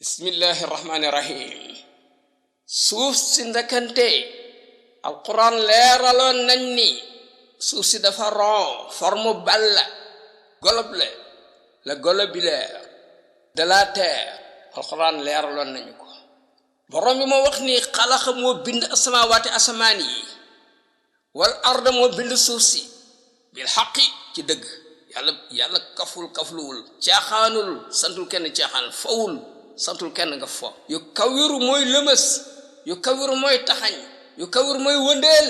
bismillahi rahmani rahim suuf si ndakante alquran leeraloon nañ ni suuf si dafa ron forme balla globe la globulaire de la terre alquran leeraloon nañu ko borom bi moo wax ni xalaxa moo bind asamawaati asamaan yi wal arda moo bind suuf si bil xaqi ci dëgg yàlla kafluwul caaxaanul santul kenn caaxaan fawul santul kenn nga fo yu kawiru mooy lëmës yu kawiru mooy taxañ yu kawiru mooy wëndeel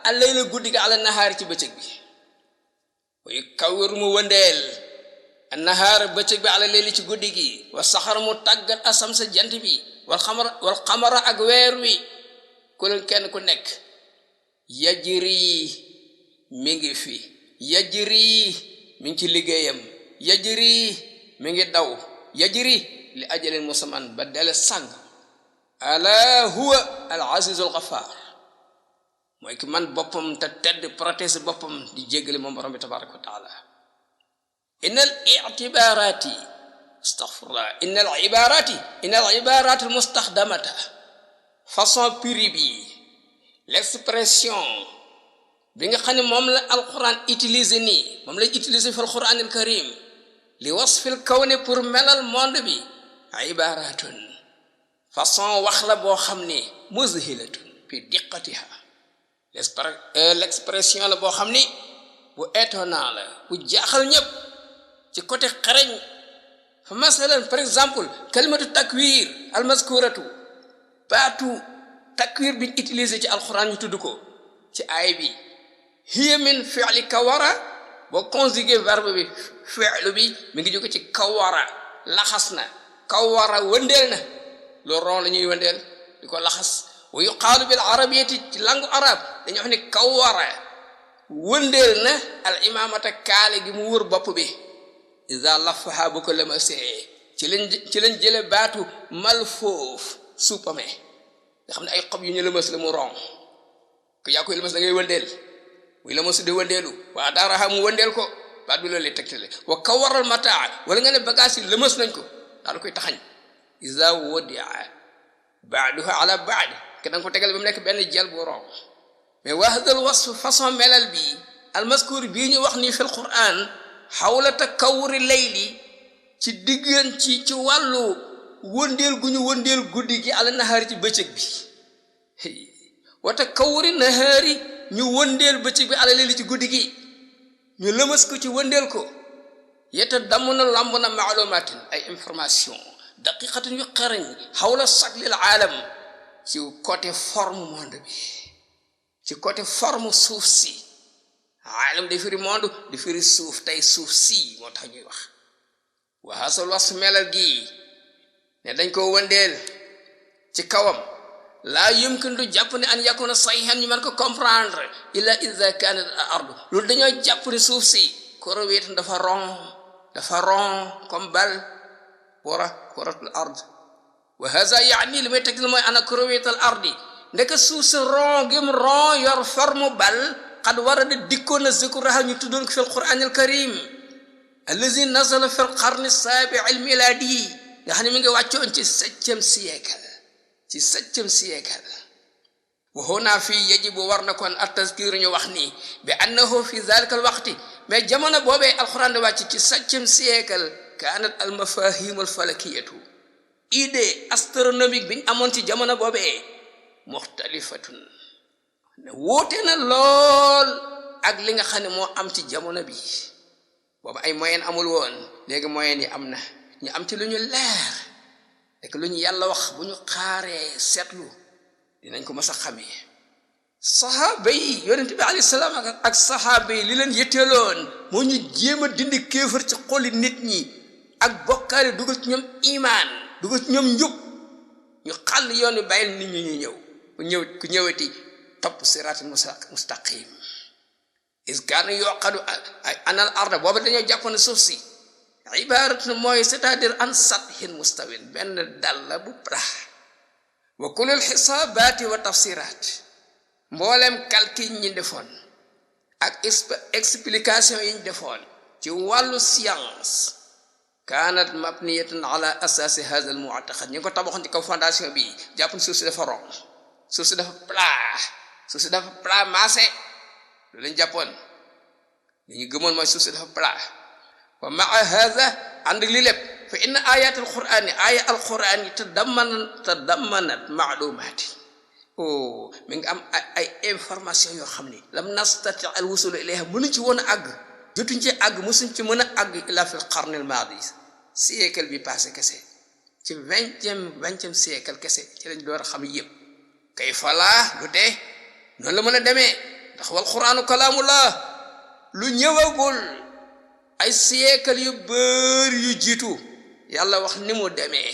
al layla guddi gi ala nahaar ci bëccëg bi yu kawiru mu wëndeel an nahaar bëccëg bi ala layli ci guddi gi wa saxar mu tàggat asam sa jant bi wal xamara ak weer wi ku leen kenn ku nekk yajri mi ngi fi yajri mi ngi ci liggéeyam yajri mi ngi daw yajri li ajalin musamman ba dele sàng ala huwa al azizul ghaffar mooy ki man boppam te tedd protéger boppam di jéggale moom borom bi tabaraka wa taala innal ibarati al mustaxdamata façon puri bi l'expression bi nga xam ne moom la alquran utilisé nii moom lañ utilisé fi alquran al karim li wasfil kawni pour melal monde bi ibaratun façon wax la boo xam ne muzhilatun fi diqqatiha l'expression la boo xam ni bu étonnant la bu jaaxal ñëpp ci côté xereñ fa masalan par exemple kalimatu takwir almaskuratu baatu takwir biñ utilisé ci alquran ñu tudd ko ci aay bi hiya min fi'li kawara boo conjugué verbe bi fi'lu bi mi ngi jóge ci kawara laxas na kawara wëndeel na loolu ron la ñuy wëndeel di ko laxas wa yuqaalu bil arabiyati ci langue arabe dañuy wax ni kawara wëndeel na al imamata kaale gi mu wër bopp bi iza lafaha bu ko lëmasee ci lañ jële baatu malfoof suppame nga xam ne ay xob yu ñu lëmas la mu ron ko yaa koy lëmas da ngay wëndeel muy la ma su di wëndeelu waa daaraha mu wëndeel ko baat bi loolu lay tegtale wa kawaral mataa wala nga ne bagage yi lëmas nañ ko daal koy taxañ iza wadia ba'duha ala ba'd ke danga ko tegal ba mu nekk benn jël bu ron mais wa hadal wasf façon melal bi almaskur bii ñu wax nii fil quran xawla takawuri layli ci diggan ci wàllu wëndeel gu ñu wëndeel guddi gi ala nahaari ci bëccëg bi wa takawuri nahaari ñu wëndeel bëccëg bi ala layli ci guddi gi ñu lëmas ko ci wëndeel ko yeta damm na lamb na maalumatin ay information daqiqatin yu xarañ xawla saklil aalam ci côté forme monde bi ci côté forme suuf si aalam di firi monde di firi suuf tey suuf si moo tax ñuy wax wa hasal was melal gi ne dañ ko wëndeel ci kawam laa yumkin du jàpp ne an yakuna sahihan ñu mën ko comprendre illa iza kanat al ardu loolu dañoo jàpp ne suuf si korowéetan dafa ron comme bal kuratul ard wa haza yaani li may tegtal mooy ana korowéetal ardi ndeka suuf si ron gim ron yor forme bal xad warada dikkoon na zikruha ñu tuddoon ko fi alquran al karim allazi nazala fi alqarni sabi al miladi nga xam ne mi ngi wàccoon ci septième siècle wa huna fii yajibu war na kon at tazkir ñu wax nii bi annahu fi zalika al waqti mais jamono boobee alquran da wàcc ci septième siècle kanat al mafahim al falakiyatu idée astronomique biñ amoon ci jamono boobee muxtalifatun ne wóote na lool ak li nga xam ne moo am ci jamono bi boobu ay moyen amul woon léegi moyen yi am na ñu am ci lu ñu leer ek lu ñu yàlla wax bu ñu xaaree seetlu dinañ ko mas a xamee sahaaba yi yonent bi alayhi salaam ak sahaaba yi li leen yitteeloon moo ñu jéem a dindi kéefar ci xoli nit ñi ak bokkaale dugal ci ñoom imaan dugal ci ñoom njub ñu xàll yoon wi bàyyil nit ñi ñu ku ñëwati topp siraatal mustaqim is kaana yoqadu anal arda booba dañoo jàpp ne suuf si ibaratun mooy c'est-à-dire an sathin mustawin benn dal la bu prax wa kulul xisaabaati wa tafsirat mboolem calcul ñi defoon ak explication yi ñu defoon ci wàllu science kaanat mabniyatan ala asasi hadha al mu'taqad ñu ko tabaxoon ci kaw fondation bi jàpp suuf si dafa ron suuf si dafa plat maase lu lañ jàppoon li ñu gëmoon mooy suuf si dafa plat wa maa hadha ànd li lépp fa inna ayat al qur'ani aya al qur'ani tadammanat ma'lumaati mi ngi am ay information yoo xam ni lam nastati al wusul ilayha mënuñ ci woon a àgg jotuñ ci àgg musuñ ci mën a àgg illa fil qarn al maadi siècle bi passé kese ci vingtième siècle kese ci lañ door a xam yëpp kay falaa lu dee noonu la mën a demee ndax wal qur'anu kalaamullah lu ñëwagul ay siècle yu bër yu jiitu yàlla wax ni mu demee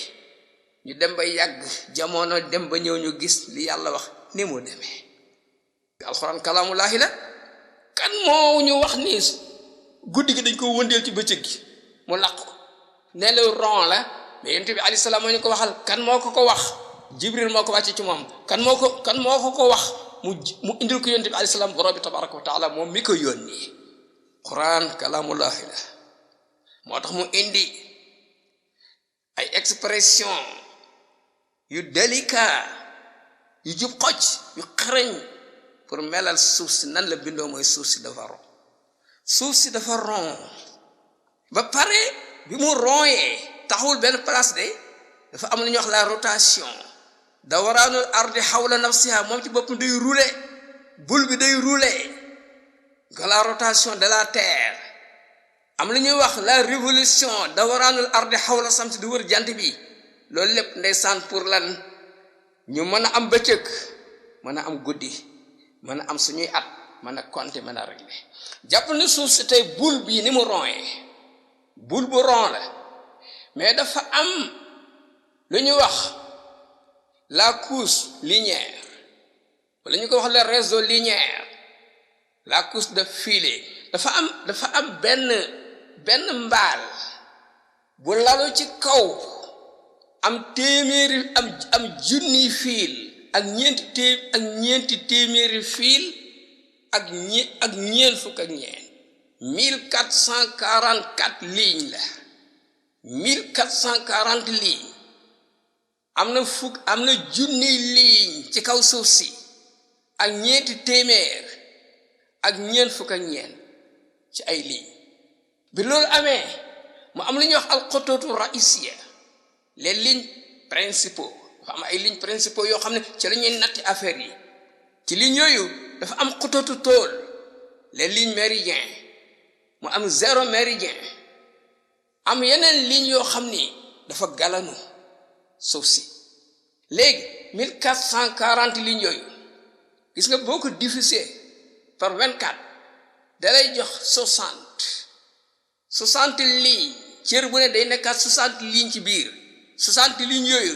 ñu dem ba yàgg jamono dem ba ñëw ñu gis li yàlla wax ni mu demee alxuraan kalaamullaahi la kan moo ñu wax ni guddi gi dañ ko wëndeel ci bëccëg gi mu làq ko ne lu ron la mais yonent bi alayhi salaam moo ñu ko waxal kan moo ko wax jibril moo ko wàcce ci moom kan moo ko wax mu indil ko yonent bi alayhi salaam borom bi tabaraka wa taala moom mi ko yónni quran kalaamullaahi la moo tax mu indi ay expression yu délicat yu jub xocc yu xarañ pour melal suuf si nan la bindoo mooy suuf si dafa ron ba pare bi mu royee taxawul benn place de dafa am lu ñuy wax la rotation dawaraanul ardi hawla nafsiha moom ci boppam day rouler boule bi day rouler que la rotation de la terre am lu ñuy wax la révolution dawaraanul ardi hawla samsi di wër jant bi loolu lépp ndeysaan pour lan ñu mën a am bëccëg mën a am guddi mën a am suñuy at mën a compter mën a régler jàpp ne suuf si tey boule bii ni mu royee boule bu ron la mais dafa am lu ñuy wax la couche linéaire wala ñu ko wax le réseau linéaire la couche de filet dafa am benn mbaal bu lalu ci kaw am téeméeri am junni fiil ak ñeenti téeméeri fiil ak ñeent fukk ak ñeent 1444 lignes la 1440 lignes am na junni ligne ci kaw suuf si ak ñeenti téeméer ak ñeent fukk ak ñeent ci ay lignes bi loolu amee mu am lu ñuy wax alxutuutu raisiya les lignes principaux dafa am ay lignes principaux yoo xam ne ci la ñuy natti affaire yi ci lignes yooyu dafa am xutuutu tool les lignes méridiens mu am 0 méridien am yeneen lignes yoo xam ni dafa galanu suuf si léegi 1440 lignes yooyu gis nga boo ko diviser par 24 dalay jox 60 lignes cër bu ne day nekkaat 60 lignes ci biir 60 lignes yooyu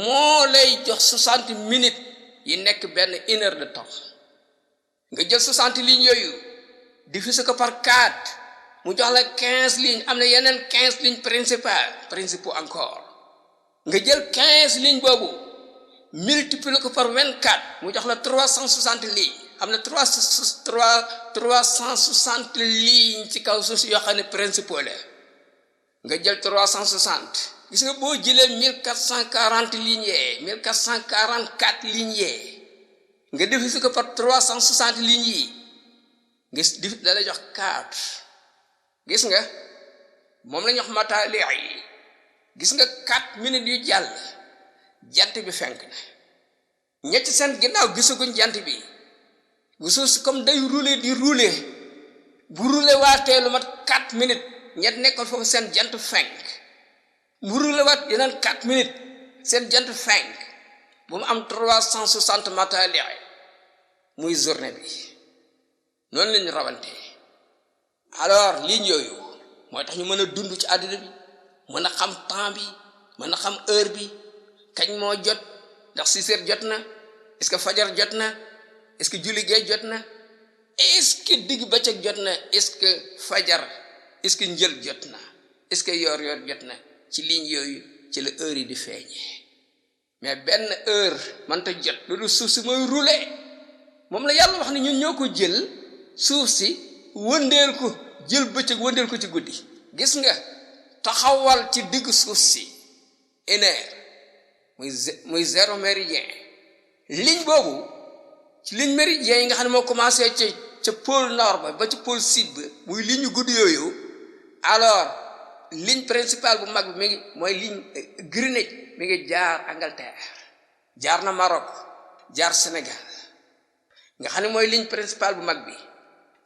moo lay jox 60 minutes yi nekk benn 1 heure de temps nga jël 60 lignes yooyu diviser ko par 4 mu jox la 15 lignes am na yeneen 15 lignes principaux encore nga jël 15 lignes boobu multiplier ko par 24 mu jox la 360 lignes am na 360 lignes ci kaw suuf si yoo xam ne principaux la nga jël 360 gis nga boo jëlee 1440 lignes yee 1444 lignes yee nga diviser ko par 360 lignes yi nga da lay jox 4 gis nga moom la ñuy wax matali yi gis nga 4 minutes yu jàll jant bi fenk na ñetti seen ginnaaw gisaguñ jant bi bu suuf si comme day rouler di rouler bu rouler waatee lu mat 4 minutes ñett nekkoon foofu seen jant fenk mu rouler waat yeneen 4 minutes seen jant fenk bu mu am 360 matali muy journée bi noonu lañu rawante alors ligne yooyu mooy tax ñu mën a dund ci àddina bi mën a xam temps bi mën a xam heure bi kañ moo jot ndax 6 heures jot na est-ce que fajar jot na est-ce que julli gee jot na est-ce que digg bëccëg jot na est-ce que fajar est-ce que njël jot na est-ce que yoor jot na ci ligne yooyu ci la heure yi di feeñee mais benn heure mënta jot loolu suuf si mooy rouler moom la yàlla wax ne ñun ñoo ko jël suuf si wëndeel ko jël bëccëg wëndeel ko ci guddi gis nga taxawal ci digg suuf si une heure muy zéro méridien ligne boobu ci ligne méridien yi nga xam ne moo commencé ca pôle nord ba ci pôle sud ba muy ligne yu gudd yooyu alors ligne principale bu mag bi mi ngi mooy ligne Greenwich mi ngi jaar Angleterre jaar na Maroc jaar Sénégal nga xam ne mooy ligne principale bu mag bi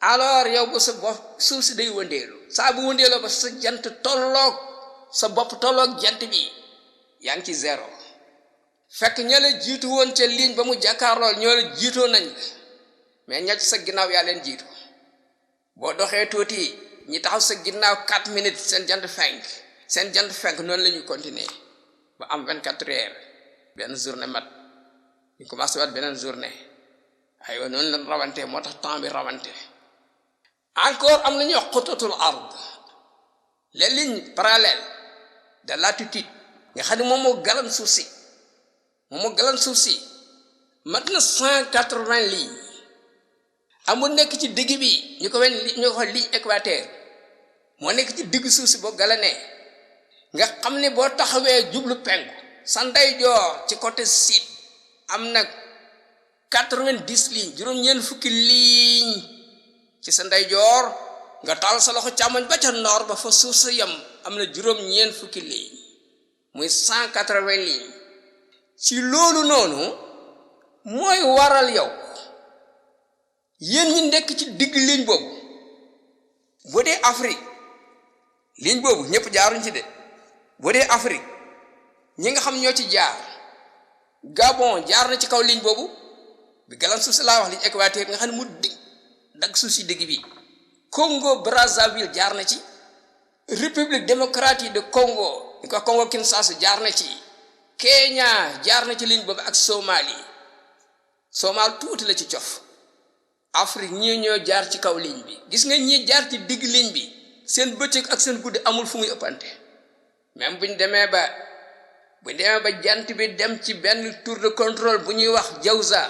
alors yow ba sa bopp suuf si day wëndeelu saa bu wëndeeloo ba sa jant tolloog sa bopp tolloog jant bi yaa ngi ci zéro fekk ña la jiitu woon ca ligne ba mu jàkkaarlool ñoo la jiitoo nañ la mais ña ci sa ginnaaw yaa leen jiitu boo doxee tuuti ñi taxaw sa ginnaaw 4 minutes seen jant fenk noonu la ñuy continuer ba am 24 heures benn journée mat ñu commencé waat beneen journée aywa noonu la rawante moo tax temps bi rawante encore am na ñuy wax xutatul ard les lignes parallèles de latitude nga xam ne moom moo galan suuf si mat na 180 lignes amul nekk ci digg bi ñu ko ligne équateur moo nekk ci digg suuf si boo galanee nga xam ne boo taxawee jublu penku sa ndeyjoor ci côté sud am na 90 lignes juróom-ñeent fukki lignes ci sa ndeyjoor nga taal sa loxo càmmoñ ba ca nord ba fa suuf sa yem am na juróom-ñeent fukki lignes muy 180 lignes ci loolu noonu mooy waral yow yéen ñi nekk ci digg ligne boobu boo dee Afrique ligne boobu ñëpp jaaruñ ci de boo dee Afrique ñi nga xam ñoo ci jaar Gabon jaar na ci kaw ligne boobu bi galan suuf si laa wax ligne équateur nga xam ne mu digg dag suuf si digg bi Congo Brazzaville jaar na ci République démocratique de Congo ñu ko Congo Kinshasa jaar na ci Kenya jaar na ci ligne boobu ak Somalie tuuti la ci cof Afrique ñii ñoo jaar ci kaw ligne bi gis nga ñii jaar ci digg ligne bi seen bëccëg ak seen guddi amul fu muy ëppante même buñ demee ba jant bi dem ci benn tour de contrôle bu ñuy wax jawza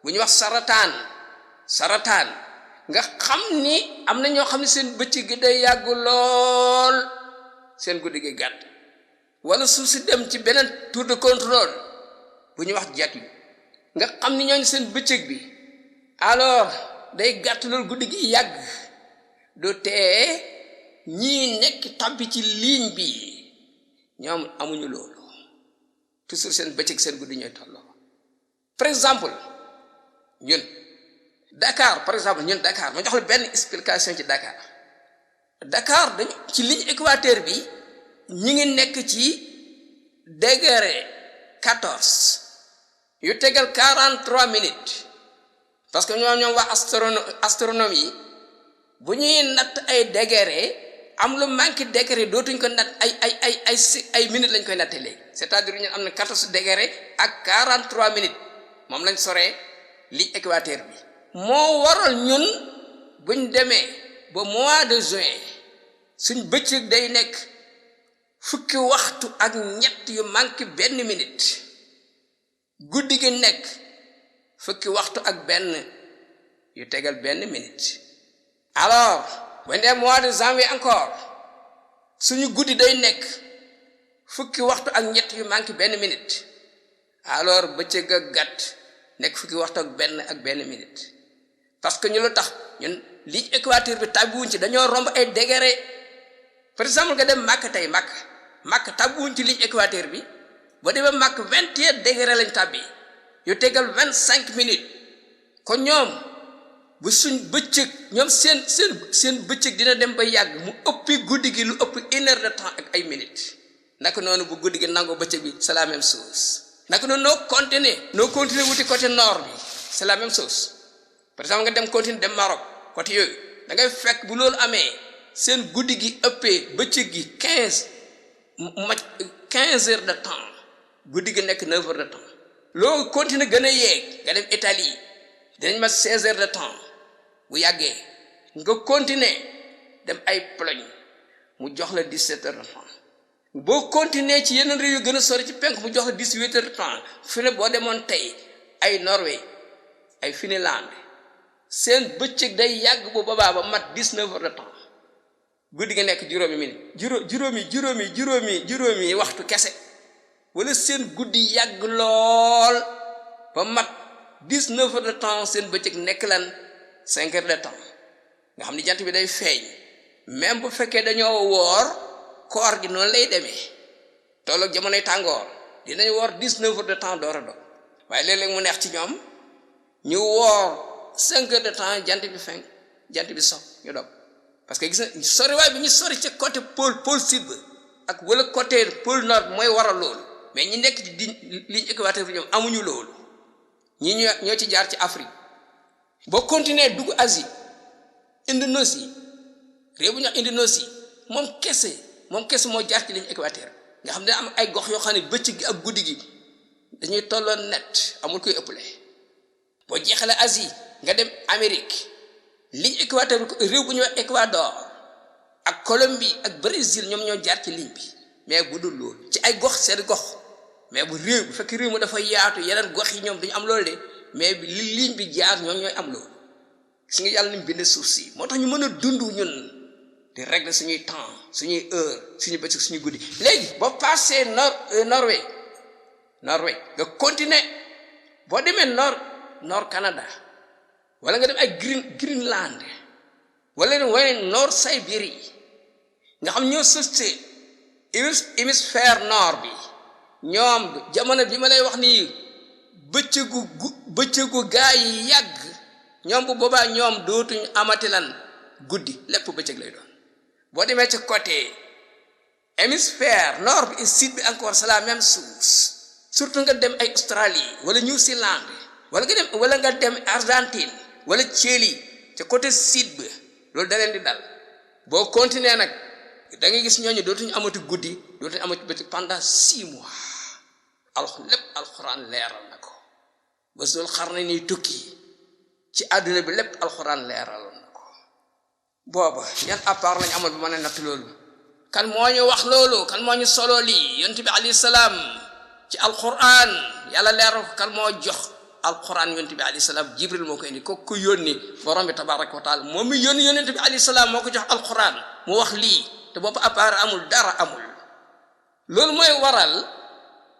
bu ñuy wax sarataan nga xam ni am na ñoo xam ne seen bëccëg gi day yàgg lool seen guddi gi gàtt wala suuf si dem ci beneen tour de contrôle bu ñuy wax jat yu nga xam ni ñooñu seen bëccëg bi alors day gàtt loolu guddi gi yàgg du tee ñii nekk tabbi ci ligne bi ñoom amuñu loolu toujours seen bëccëg seen guddi ñooy tolloo par exemple ñun Dakar ma jox la benn explication ci Dakar dañu ci ligne équateur bi ñi ngi nekk ci degré 14 yu tegal 43 minutes parce que ñoom waa astronomie yi bu ñuy natt ay degré am lu manqué degré dootuñ ko natt ay minutes lañ koy natte léegi c'est-à-dire ñun am na 14 degré ak 43 minutes moom lañ soree ligne équateur bi moo waral ñun buñ demee ba mois de juin suñ bëccëg day nekk fukki waxtu ak ñett yu manqué benn minute guddi gi nekk fukki waxtu ak benn yu tegal benn minute alors buñ demee mois de janvier encore suñu guddi day nekk fukki waxtu ak ñett yu manqué benn minute alors bëccëg ak gàtt nekk fukki waxtu ak benn minute parce que ñu lu tax ñun ligne équateur bi tàbbiwuñ ci dañoo romb ay degré par exemple nga dem Màkk tey Màkk tàbbiwuñ ci ligne équateur bi boo demee Màkk 21 degré lañ tàbbi yu tegal 25 minutes kon ñoom bu suñ bëccëg ñoom seen bëccëg dina dem ba yàgg mu ëppi guddi gi lu ëpp 1 heure de temps ak ay minutes naka noonu bu guddi gi nangoo bëccëg bi c'est la même chose naka noonu noo continuer wuti côté nord bi c'est la même chose par exemple nga dem continuer dem Maroc côté yooyu da ngay fekk bu loolu amee seen guddi gi ëppee bëccëg gi 15 heures de temps guddi gi nekk 9 heures de temps loo continuer gën a yéeg nga dem Italie dinañ mat 16 heures de temps bu yàggee nga continuer dem ay Pologne mu jox la 17 heures de temps boo continuer ci yeneen réew yu gën a sori ci penk mu jox la 18 heures de temps fi ne boo demoon tey ay Norvège ay Finlande seen bëccëg day yàgg bu boobaa ba mat 19 heures de temps guddi ga nekk juróomi minute juróomi waxtu kese wala seen guddi yàgg lool ba mat 19 heures de temps seen bëccëg nekk lan 5 heures de temps nga xam ni jant bi day feeñ même bu fekkee dañoo woor koor gi noonu lay demee tolloog jamonoy tàngoor dinañ woor 19 heures de temps door a dog waaye léeg-léeg mu neex ci ñoom ñu woor 5 heures de temps jant bi fenk jant bi so ñu dog parce que gis na soriwaay bi ñu sori ca côté pôle sud ak wala côté pôle nord mooy waral loolu mais ñi nekk ci ligne équateur bi ñoom amuñu loolu ñi ñoo ci jaar ci Afrique boo continuer dugg Asie Indonésie réew bu ñu wax Indonésie moom kese moo jaar ci ligne équateur nga xam ne am ay gox yoo xam ne bëccëg gi ak guddi gi dañuy tolloon net amul koy ëppale boo jeexalee Asie nga dem Amérique ligne équateur bi réew bu ñuy wax Ecuador ak Colombie ak Brésil ñoom ñoo jaar ci ligne bi mais bu dul loolu ci ay gox seen gox mais bu fekk réew mu dafa yaatu yeneen gox yi ñoom duñu am loolu de mais li ligne bi jaar ñoom ñooy am loolu gis nga yàlla ni mu bindee suuf si moo tax ñu mën a dund ñun di régler suñuy temps suñuy heure suñu bëccëg suñu guddi léegi boo passé Norvège nga continuer boo demee nord Canada wala nga dem ay Greenland wala nord Sibérie nga xam ñoo sëste hémisphère nord bi ñoom jamono bi ma lay wax nii bëccëgu gaa yi yàgg ñoom bu boobaa ñoom dootuñ amati lan guddi lépp bëccëg lay doon boo demee ci côté hémisphère nord bi et sud bi encore c'est la même chose surtout nga dem ay Australie wala New Zealand wala nga dem Argentine wala Chili ca côté sud bi loolu da leen di dal boo continuer nag da ngay gis ñooñu dootuñu amati guddi dootuñu amati bëccëg pendant 6 mois lépp alxuraan leeral na ko ba Zul Qarnayni tukki ci àdduna bi lépp alxuraan leeraloon na ko booba yan appart lañu amoon bu mën a natt loolu kan moo ñu wax loolu kan moo ñu solo lii yonent bi alayhi salaam ci alxuraan yàlla leeral ko kan moo jox alxuraan yonent bi alayhi salaam Jibril moo ko indi ko yónni borom bi tabaraka wa taala moom mi yónni yonent bi alayhi salaam moo ko jox alxuraan mu wax lii te boobu appart amul dara amul loolu mooy waral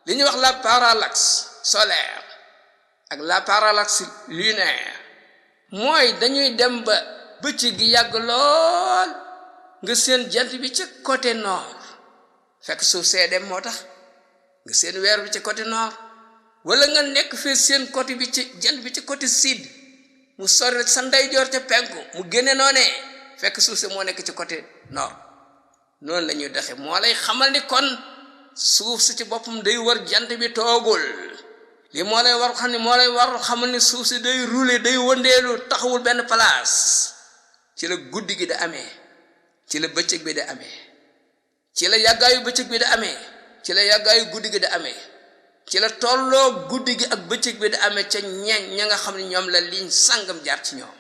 li ñuy wax la parallaxe solaire ak la parallaxe lunaire mooy dañuy dem ba bëccëg gi yàgg lool nga seen jant bi ci côté nord fekk suuf see dem moo tax nga seen weer bi ci côté nord wala nga nekk fii seen côté bi ci jant bi ci côté sud mu sori sa ndeyjoor ca penku mu génne noonee fekk suuf si moo nekk ci côté nord noonu la ñuy doxe moo lay xamal ni kon suuf si ci boppam day war jant bi toogul li moo lay war xamal ni suuf si day rouler day wëndeelu taxawul benn place ci la guddi gi da amee ci la bëccëg bi da amee ci la yàggaayu bëccëg bi da amee ci la yàggaayu guddi gi da amee ci la tolloo guddi gi ak bëccëg bi da amee ca ña nga xam ne ñoom la liñ sàngam jaar ci ñoom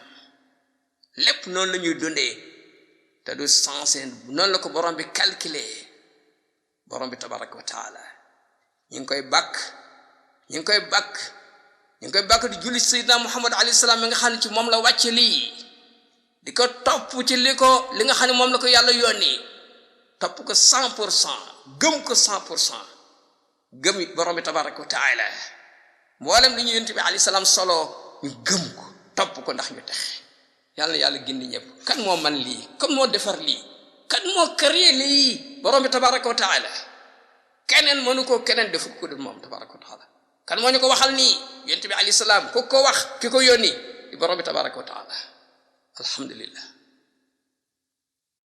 lépp noonu la ñuy dundee te du sensé noonu la ko borom bi calculer borom bi tabaraka wa taala ñu ngi koy bàkk di julli sayyidina Muhammad alayhi salaam mi nga xam ne ci moom la wàcce lii di ko topp ci li nga xam ne moom la ko yàlla yónni topp ko 100% gëm ko 100% gëm borom bi tabaraka wa taala mboolem li ñu yonent bi alayhi salaam solo ñu gëm ko topp ko ndax ñu texe yàlla gindi ñëpp kan moo man lii kan moo defar lii kan moo créé lii borom bi tabaraka wa taala keneen mënu ko keneen defu ko dul moom tabaraka wa taala kan moo ñu ko waxal nii yonent bi alayhi salaam ku ko wax ki ko yónni di borom bi tabaraka wa taala alhamdulillah